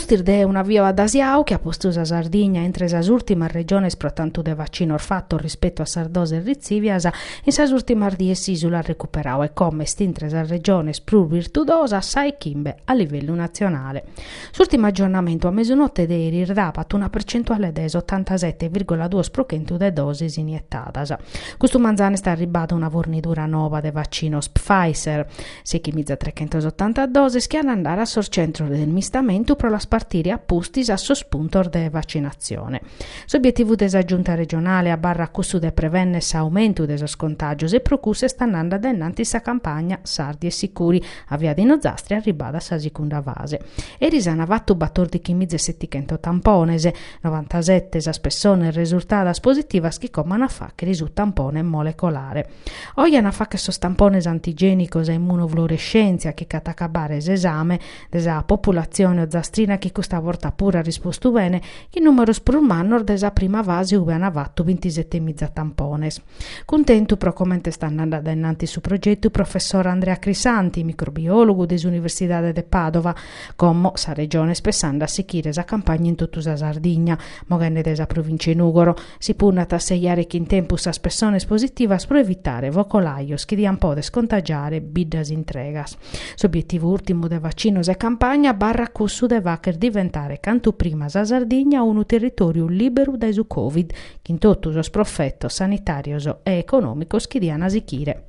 pustis de un'aviu addasiadu chi at postu sa Sardigna intre sas ùrtimas regiones pro tantu de vacinos fatos rispetu a sas doses ritzivias, in sas ùrtimas dies s'ìsula at recuperadu e como est intre sas regiones prus virtudosas, sa 'e chimbe a livellu natzionale. S'ùrtimu agiornamentu a mesunote de eris dabat una percentuale de s'otantasete vìrgola duos pro chentu de doses inietadas. Custu manzanu est arribbada una fornidura noba de vacinos Pfizer, seichimizatrechentos-otanta doses chi an a andare a sos centros de ismistamentu pro las partire a pustis a sos puntos de vacinatzione. S'obietivu de sa Giunta regionale abarrat cussu de prevènnere s'aumentu de sos contàgios e pro cussu est andende a dae innantis sa campagna Sardi e Sicuri, aviada in Ozastra e arribbada a sa segunda fase. Eris an fatu batòrdichimiza e setichentos tampones, novantasete sas pessones resurtadas positivas chi como an a fàghere su tampone molecolare. Oje an a fàghere sos tampones antigènicos a immunofluorescèntzia chi ch'at a acabare s'esame de sa populatzione ozastrina chi custa borta puru at rispostu bene, chin nùmeros prus mannos de sa prima fase ube an fatu bintisetemiza tampones. Cuntentu pro comente est andende a dae innantis su progetu professor Andrea Crisanti, microbiòlogu de s'Universidade de Pàdova. Como sa Regione est pessende a sichire sa campagna in totu sa Sardigna, moghende dae sa provìncia 'e Nùgoro. Si punnat a sejare chin tempus sas pessones positivas pro evitare focolajos chi diant poder contagiare biddas intregas. S'obietivu ùrtimu de vacinos e campagna abarrat cussu de fagher diventare cantu prima sa Sardigna unu territòriu lìberu dae su Covid, chin totu sos profetos sanitàrios e econòmicos chi diant sichire.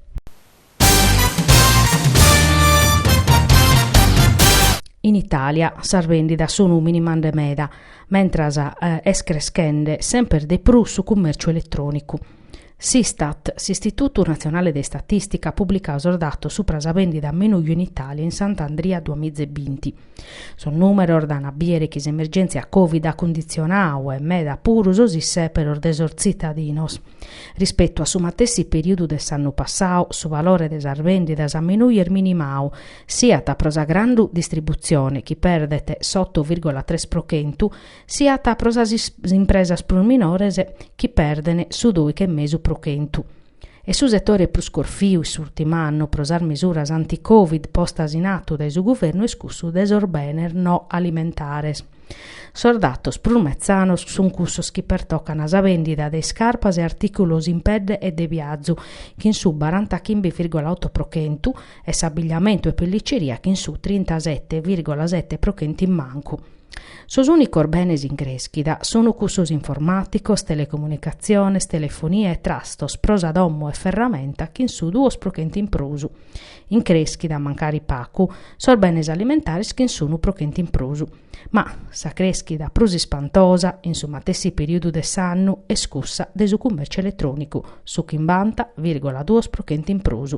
In Itàlia sas bèndidas sunt minimande meda, mentras est creschende semper de prus su cummèrciu eletrònicu. S'Istat, s'Istitutu Natzionale de Istatìstica, at publicadu sos datos subra sa bèndida a minuju in Itàlia in Sant'Andria duamiza e binti. Sos nùmeros dan a bìere chi s'emergèntzia Covid at cunditzionadu e meda puru sos issèperos de sos tzitadinos. Rispetu a su matessi perìodu de s'annu passadu, su valore de sas bèndidas a minuju est minimadu, siat pro sa grandu distributzione chi perdet s'oto vìrgola tres pro chentu, siat pro sas impresas prus minores chi perden su dòighi e mesu pro chentu. E su setore prus corfiu in s'ùrtimu annu pro sas mesuras anti-Covid postas in atu dae su guvernu est cussu de sos benes no alimentares. Sos datos prus metzanos sunt cussos chi pertocan sa bèndida de iscarpas e artìculos in pedde e de biazu, chin su barantachimbe vìrgola oto pro chentu, e s'abbigliamentu e pelliceria chin su trintasete vìrgola sete pro chentu in mancu. Sos ùnicos benes in crèschida sunt cussos informàticos, telecomunicatziones, telefonia e trastos pro sa domo e ferramenta chin su duos pro chentu in prus. In crèschida, mancari pacu, sos benes alimentares chin s'unu pro chentu in prus. Ma sa crèschida prus ispantosa, in su matessi perìodu de s'annu, est cussa de su cummèrciu eletrònicu, su chimbanta vìrgola duos pro chentu in prus.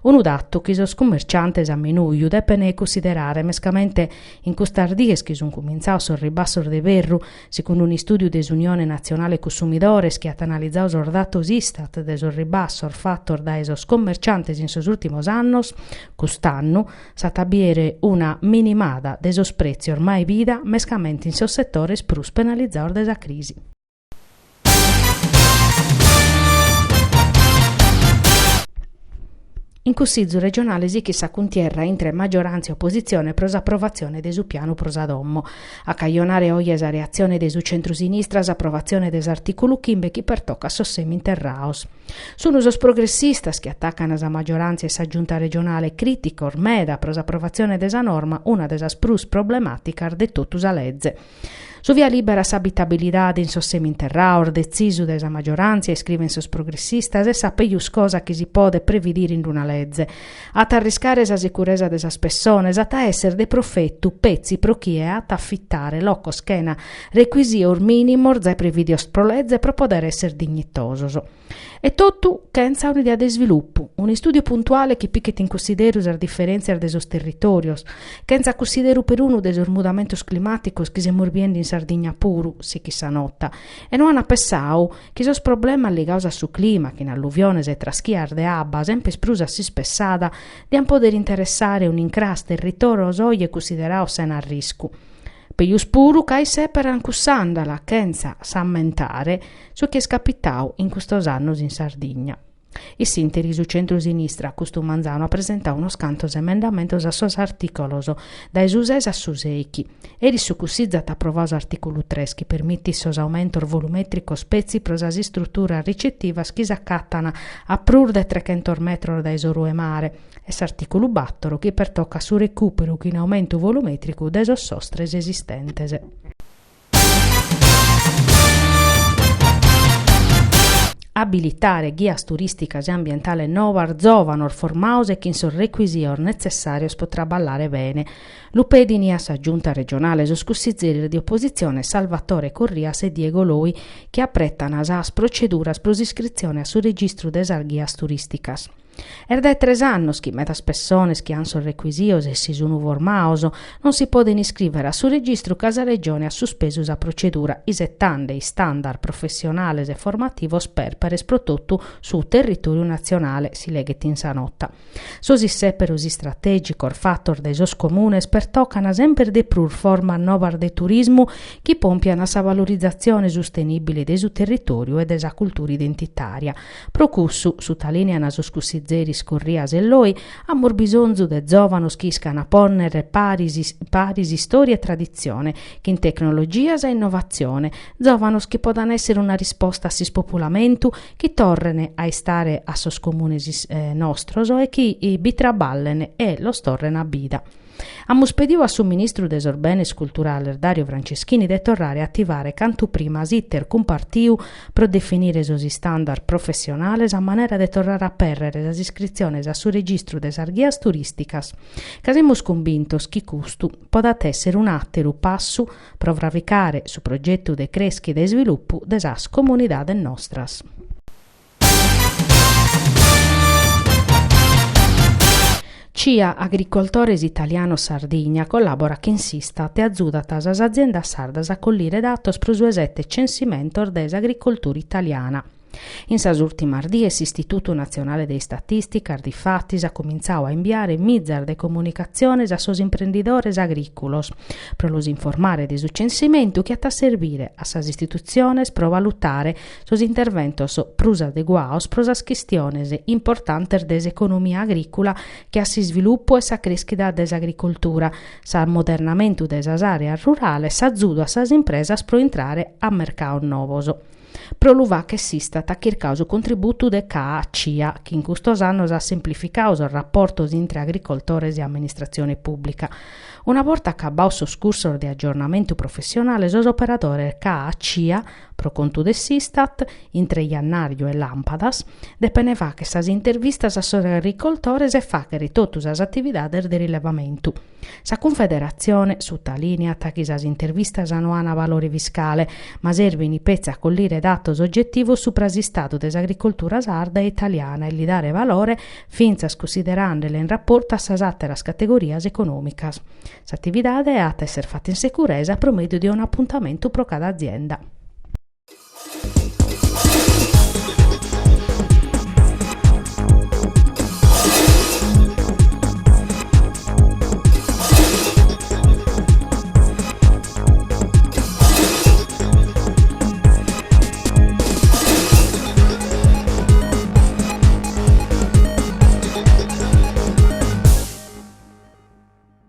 Unu datu chi sos cummerciantes a minuju depent cunsiderare mescamente in custas dies chi sunt cumintzados sos ribassos de berru, segundu un'istùdiu de s'Unione Natzionale Cussumidores chi at analizadu sos datos Istat de sos ribassos fatos dae sos commerciantes in sos ùrtimos annos, cust'annu s'at a bìdere una minimada de sos prètzios mai bida mescamente in sos setores prus penalizados de sa crisi. In Cussizu regionale sichit sa cuntierra intre magioràntzia e opositzione pro s'aprovatzione de su pianu pro sa domo. A cajonare oje sa reatzione de su centru-sinistra s'aprovatzione de s'artìculu chimbe chi pertocat sos seminterraos. Sunu sos progressistas chi atacan sa magioràntzia e sa giunta regionale crìticos meda pro s'aprovatzione de sa norma, una de sas prus problemàticas de totu sa leze. Su via lìbera a s'abitabilidade in sos seminterraos, detzisu dae sa magioràntzia, iscrivent sos progressistas, est sa pejus cosa chi si podet previdire in una leze. At a arriscare sa sicuresa de sas pessones, at a èssere de profetu petzi pro chie at a afitare locos chena recuisios mìnimos zai previdios pro leze pro poder èssere dignitosos. E totu chentza un'idea de isvilupu, un'istùdiu puntuale chi pichet in cunsideru sas diferèntzias de sos territòrios, chentza cunsideru perunu de sos mudamentos climàticos chi semus biende in Sardigna puru, sichit sa nota. E no an pessadu chi sos problemas ligados a su clima, chin alluviones e traschias de abba semper prus a s'ispessada, diant pòdere interessare un'incras territòrios oje cunsiderados sena arriscu. Pejus puru ca isseperan cuss'àndala chentza s'ammentare su chi est capitadu in custos annos in Sardigna. In s'ìnteri su centru-sinistra custu manzanu at presentadu unos cantos emendamentos a sos artìcolos dae su ses a su sèichi. Eris su Cussizu at aprovadu s'artìculu tres chi permitit sos aumentos volumètricos petzi pro sas istruturas ricetivas chi s'acatan a prus de trechentos metros dae s'oru 'e mare e s'artìculu bàtoro chi pertocat su recùperu chin aumentu volumètricu de sos sostres esistentes. Abilitare ghias turìsticas e ambientales novas zòvanos formados e chin sos recuisios netzessàrios pro traballare bene. Lu pedin a sa Giunta regionale sos cussizeris de opositzione Salvatore Corrias e Diego Loi chi apretan sas proceduras pro s'iscritzione a su registru de sas ghias turìsticas. Est dae tres annos chi medas pessones chi an sos recuisios e si sunu formados non si poden iscrìvere a su registru ca sa Regione at suspesu sa procedura isetande istandard professionales e formativos pèrperes pro totu su territòriu natzionale, si leghet in sa nota. Sos issèperos istratègicos fatos dae sos comunes pertocan semper de prus formas novas de turismu chi pòmpian a sa valorizatzione sustenìbile de su territòriu e de sa cultura identitària. Pro cussu, sutalìnean sos cussizeris Corrias e Loi, amus bisonzu de zòvanos chi iscan pònnere paris paris istòria e traditzione, chin tecnologias e innovatzione, zòvanos chi podan èssere una risposta a s'ispopulamentu, chi torren a istare a sos comunes nostros e chi bi traballen e los torren a bida. Amus pediu a su ministru de sos Benes Culturales Dario Franceschini de torrare a ativare cantu prima s'iter cumpartiu pro definire sos istandard professionales a manera de torrare a apèrrere sas iscritziones a su registru de sas ghias turìsticas, ca semus cumbintos chi custu podat èssere un'àteru passu pro fravicare su progetu de crèschida e isvilupu de sas comunidades nostras. CIA Agricoltores Italianos Sardigna collàborat chin s'Istat e azudat sas aziendas sardas a collire datos pro su 'e sete censimentos de s'agricoltura italiana. In sas ùrtimas dies s'Istitutu Natzionale de Istatìsticas, difatis, at cumintzadu a imbiare mizas de comunicatziones a sos imprendidores agrìculos pro los informare de su censimentu chi at a servire a sas istitutziones pro valutare sos interventos prus adeguados pro sas chistiones importantes de s'economia agrìcula che a s'isvilupu e sa crèschida de s'agricoltura, s'ammodernamentu de sas àreas rurales, s'azudu a sas impresas pro intrare a mercados novos. Pro lu fàghere s'Istat at chircadu su contributu de CAA-CIA, chi in custos annos at semplificadu sos raportos intre agricoltores e amministratzione pùblica. Una borta acabados sos cursos de agiornamentu professionale sos operadores CAA-CIA Pro contu de s'Istat, intre jannàriu e làmpadas, depent fàghere sas intervistas a sos agricoltores e fàghere totu sas atividades de rilevamentu. Sa Cunfederatzione sutalìniat chi sas intervistas no ant valore fiscale, ma serbint petzi a collire datos ogetivos subra s'istadu de s'agricoltura sarda e italiana e li dare valore fintzas cunsiderandela in raportu a sas àteras categorias econòmicas. S'atividade at a èssere fata in securesa pro mèdiu de un'apuntamentu pro cada azienda.